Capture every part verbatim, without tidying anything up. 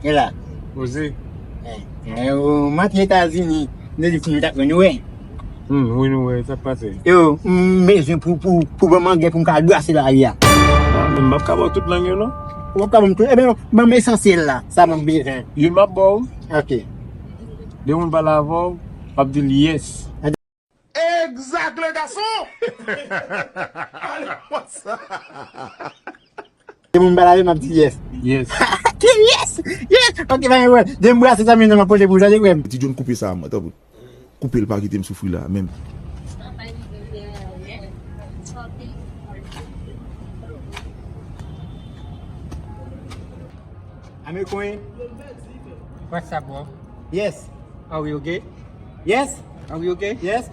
E la. Koze. Eh, eh, ou m antre Etazini, m te di pou nou t ap jwenn ou, wi. Hmm, wi, nou wè, sa k pase? Yo, m bezwen pou, pou, pou ban m anglè pou m ka brase lari a. Ah, men m p ap ka ba w tout lang yo, non. Ou p ap ka ban m tout. Ebyen, ban m esansyèl la, sa m bezwen. Youn m ap ba w. Ok. Lè moun pale avè w, w ap di l yes. Exact, le garçon! Allez, what's up? Lè moun pale avè m, m ap di yes. Yes. Ki yes? Yes! Ok, pa gen pwoblèm. Depi m brase sa, men m ap pote pou w, tande frè m. Ti John, koupe sa, mwen, tanpri. Koupe l, pa kite m soufri la, menm. I'm a queen. What's up, bro? Yes. Are we okay? Yes. Are we okay? Yes.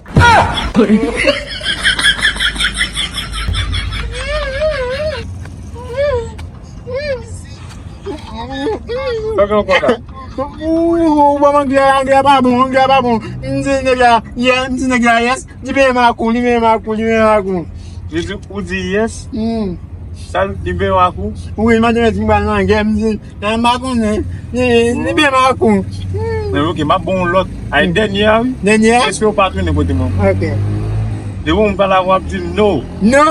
Sa gen ankò la? Ou, ou, ou ban m anglè, anglè pa bon, anglè pa bon. M di nèg la, yeah, m di nèg la, yes. Li peye m ak ou, li peye m ak ou, li peye m ak ou. Jezi, ou di yes? Hmm. Sa l di peye m ak ou? Wi, m ap di m pral nan gè, m di, nan m pa konnen. Li, li peye m ak ou. Men ok, m ap ba w lòt. Ay, dènyè a, wi. Dènyè a? Èske w pa tounen kote mwen? Ok. Depi w pale avè w, w ap di no. No?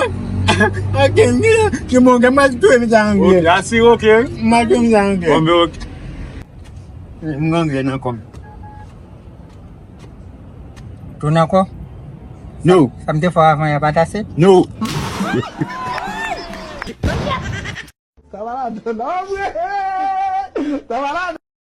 Ok, mi, ki bon, ke m al touye misye anglè. Ok, asi, ok. M al touye misye anglè. Bon, men ok. M gen anglè nan kò m. Tounen ankò? No. Sa m te fè w avan yè a pa t ase? No. Sa malad, non, vre. Sa malad.